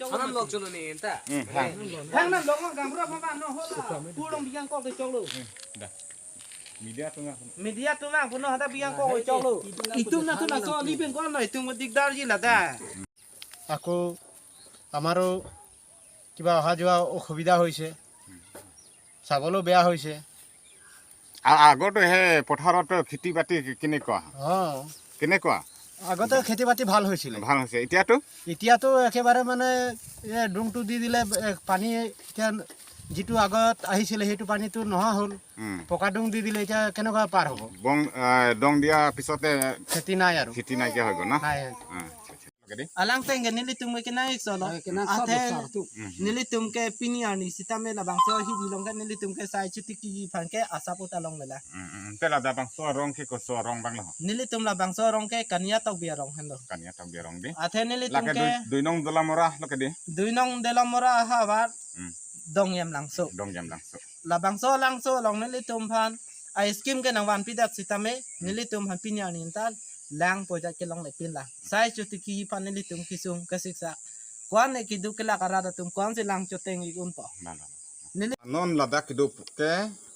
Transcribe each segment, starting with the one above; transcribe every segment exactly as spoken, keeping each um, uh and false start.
Anam lok cholo ni enta. Hmm, ha. Hang nam long gamra pha no hola. Pulong biang kok de choklo. Hmm, da. Media atum nang. Media atum nang puno hada biang kok choklo. Itum na tu na so ali ben ko no itum dikdar ji la da. আকৌ আমাৰো কিবা অহা যোৱা অসুবিধা হৈছে, ছাগলো বেয়া হৈছে। আ-, আগতে সেই পথাৰত খেতি বাতি কেনেকুৱা? অ। কেনেকুৱা? আগতে খেতি বাতি ভাল হৈছিলে। ভাল হৈছে। এতিয়াতো? এতিয়াতো একেবাৰে মানে এই ডুংটো দি দিলে, এ, পানী এতিয়া যিটো আগত আহিছিলে সেইটো পানীটো নোহোৱা হ'ল। উম। পকা ডুং দি দিলে এতিয়া কেনেকুৱা পাৰ হ'ব? বং, আ, দং দিয়া পিছতে খেতি নাই আৰু। খেতি নাইকিয়া হৈ গ'ল না? নাই, নাই। আ, আচ্ছা, আচ্ছা। Oke deh. Alang teng ke nelitum ke nang ik solo. Eh, kenang solo. Athe sar tu. Mhm. Nelitum ke pini arni sitame labangso hi bilong ke nelitum ke sai chuti ki phan ke asap uta long lela. Hmm, hmm. Te labangso arong ke koso arong bang lo? Nelitum labangso arong ke Kania Tokbi arong henlo. Kania Tokbi arong dei. Athe nelitum lake ke dui, dui nong Dolamara lake dei. Dui nong Dolamara havar. Hmm. Dongjam Langso. Dongjam Langso. Labangso Langso along nelitum phan a scheme ke nangvanpi dak sitame, hmm, nelitum phan pini arni antar lang pojat kelongle pin la. Sai chuti ki phan nelitum kesung kesiksa. Ko-an ne keduk kelak arat atum ko-ansi lang choteng ik unpo. Na, na, na. Neli- Non ladak keduk ke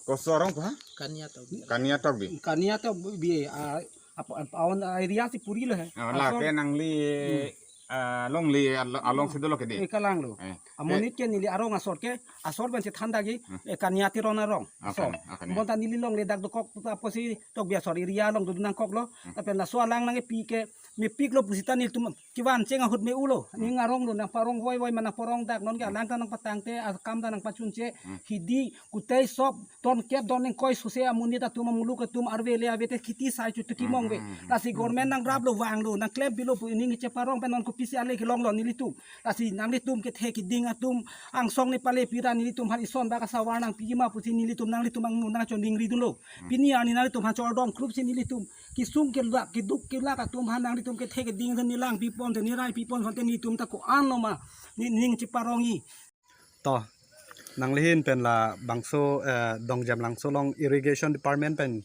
koso arong pa? Kania Tokbi. Kania Tokbi. Kania Tokbi, ah, apa, apa, awan, ah, area si puri lo he. Ah, asor lake nangli, hmm, ah, longle, al-, along si dolo ke dei. Eh, kalang lo. Eh. Amonit ke neli arong asor ke, asor pen si thanda ki, hmm, eh, Kania Teron arong. Ah, asor. Kania, ah, Kania. Bonta neli longle dak dokok ta apotsi Tokbi asor area along dun nangkok lo. Hmm. Lapen laso alang nangkepi ke, mepik lo pusita nelitum kevan cheng ahut me-u lo. Hmm. Ning arong lo nangparong voi voi ma nangparong dak non ke, hmm, alang ta nangpatangte, akam ta nangpachunche, hmm, hidi kutei sop ton kep don neng koi sose amonit atum amuluk atum arve le ave te kheti sai chutu kimong ve. Hmm, hmm, hmm. Lasi government nangrap lo vang lo nangklem pilo pu ining cheparong pen non kopisi ale kelong lo nelitum. Lasi nanglitum kethe keding atum angsong ne pale pira nelitum phan ison bak asavar nangpi ma pusi nelitum nanglitum angno nangchoningri dunlo. Hmm. Pini arni nanglitum phan chordom group si nelitum kesung kelak keduk kelak atum phan nanglitum kethe keding si nelang pipon si nerai pipon phan te nelitum ta ko-an lo ma ne ning cheparong i. To, nangli ahin pen labangso, eh, Dongjam Langso along irrigation department pen,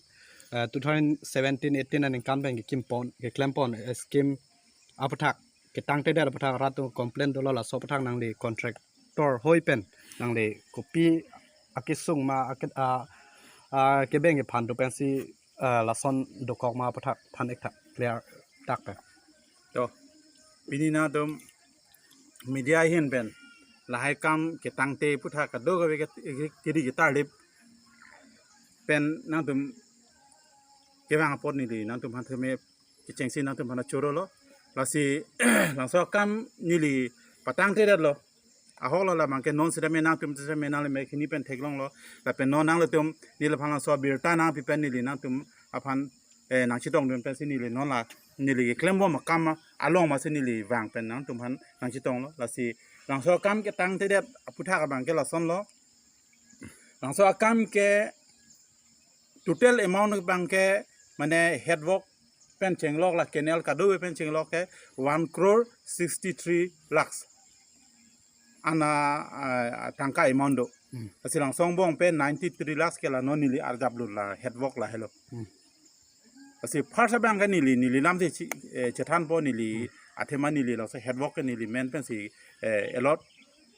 eh, two thousand seventeen eighteen aningkan pen kekimpon, keklempon, eh, scheme aputhak, ketangtedet aputhak rat atum complain dolo laso aputhak nangli contractor hoi pen nangli kopi akesung ma ake-, a, a, kebeng kephan tu pensi, eh, lason dokok ma aputhak than ik tha clear tak pen. To, pini nangtum media ahin pen lahai kam ketangte aputhak kadokave ke, ke, kiri ketarlip pen nangtum kevang apot neli nangtum phan theme kechengsi nangtum phan choro lo. Lasi labangso akam neli patangtedet lo. Ahok lo labang ke non sitame nangtum sitame nangli me khini pen theklong lo. Lapen non nanglitum neliphan labangso birta nangpi pen neli nangtum aphan, eh, nangchetongdun pensi neli non la neli keklembom akam along masi neli vang pen nangtum phan nangchetong lo. Lasi labangso akam ketangtedet aputhak abang ke lason lo. Labangso akam ke total amount abang ke mane head work pen chenglok la canal kadokave pen chenglok ke one crore sixty three lakhs. Ana, ah, tangka amount do. Hmm. Lasi labangso angbong pen ninety three lakhs ke la non neli arjap lo la head work lahelo. Hmm. Lasi first abang ke neli, neli lam si chi-, eh, chethanpo neli, hmm, athema neli labangso head work ke neli men pensi, eh, allot.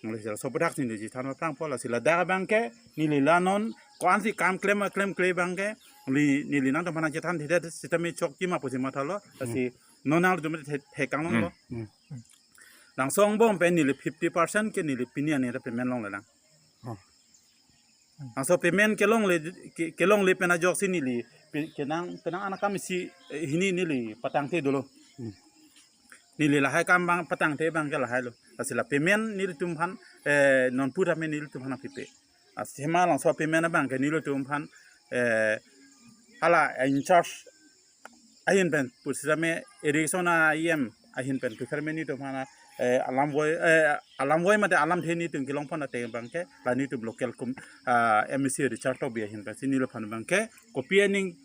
Neli labangso aputhak si neli chethan aphrangpo lasi ladak abang ke neli la non ko-ansi kam klem, klemkle abang ke neli, neli nangtum phan chethanthedet sitame chokji ma pusi mathalo. Lasi, hmm, non nangtum the, thekang longlo. Hmm. Hmm. Labangso angbong pen neli fifty percent ke neli pini arni ta payment longle lang. Oh. Labangso payment kelongle, ke, kelongle pen ajoksi neli, pe-, kenang, penang anakam isi, eh, hini neli patangte dolo. Hmm. Neli lahai kam abang patangte abang ke lahai lo. Lasi la payment nelitum phan, eh, non pura me nelitum phan pipe. Lasi athema labangso payment abang ke nelitum phan, eh, hala in charge ahin pen pusitame irrigation a E M ahin pen preferment nelitum phan, eh, alam voi, eh, alam voi mate alamthe nelitum kelongpon ateng abang ke la nelitum local kum, ah, M A C Richard Tokbi ahin pensi neliphan abang ke kopi aning,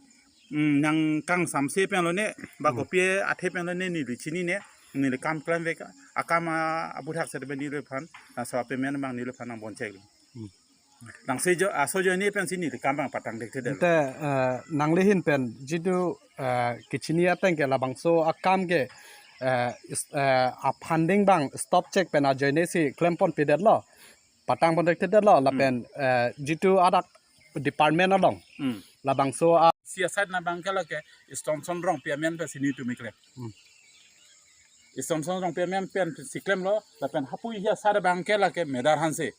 mm, nangkangsamse pen lo ne ba, hmm, kopi athe pen lo ne neli chinine, neli kam klemvek akam aputhak sitame neliphan labangso payment abang neliphan nangbonchek lo. Hmm. Labangso ajo, aso ajoine pensi neli kam abang patangdekthedet. Ante, eh, nangli ahin pen jitu, eh, kechini ateng ke labangso akam ke eh, is- eh, a funding abang stop chek pen ajoine si klempon pidetlo, patang pon thekthedetlo, lapen eh, jitu adak department along, Hmm. labangso a Si aside na abangke lake Stonson Rongpi amen pen si nelitum keklem. Hmm. Stonson Rongpi amen pen si klemlo, lapen hapu ihi aside abangke lake Medar Hanse.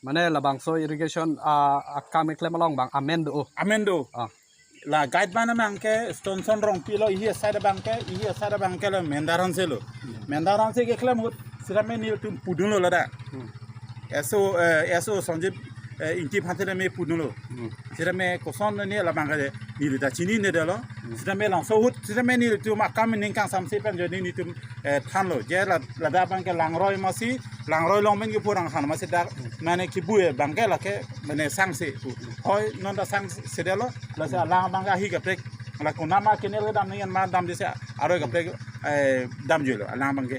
Mane labangso irrigation a akam keklem along abang amen do. Amen do. Ah. La guide abang abangke Stonson Rongpi lo, ihi aside abangke, ihi aside abangke lo Medar Hanse lo. Medar Hanse keklem ahut sitame nelitum pudunlo ladak. Hmm. S O, eh, S O Sanjib, eh, Ingti aphan sitame pudunlo. Hmm. Sitame koson ne labangke nelitum ta chininedetlo. Sitame labangso ahut sitame nelitum akam ning kangsamse pen ajoine nelitum eh, thanlo. Je la ladak abangke langroi masi, langroi along pen kepu rang han masi dak mane kebu abangke lake mane sangse pu. Hoi non ta sangsedetlo, lasi alang abangke ahi kaprek. La konat ma kenel kedam ning ma damde si aroi kaprek eh, damjolo alang abangke.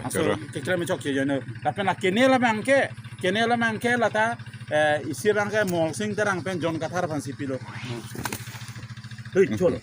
Aso Choro. Keklem chokche ajoine. Lapen la kenel abangke, kenel abangke lata eh, isi abangke Molsing Terang pen John Kathar aphan si pilo. Hei, cholo.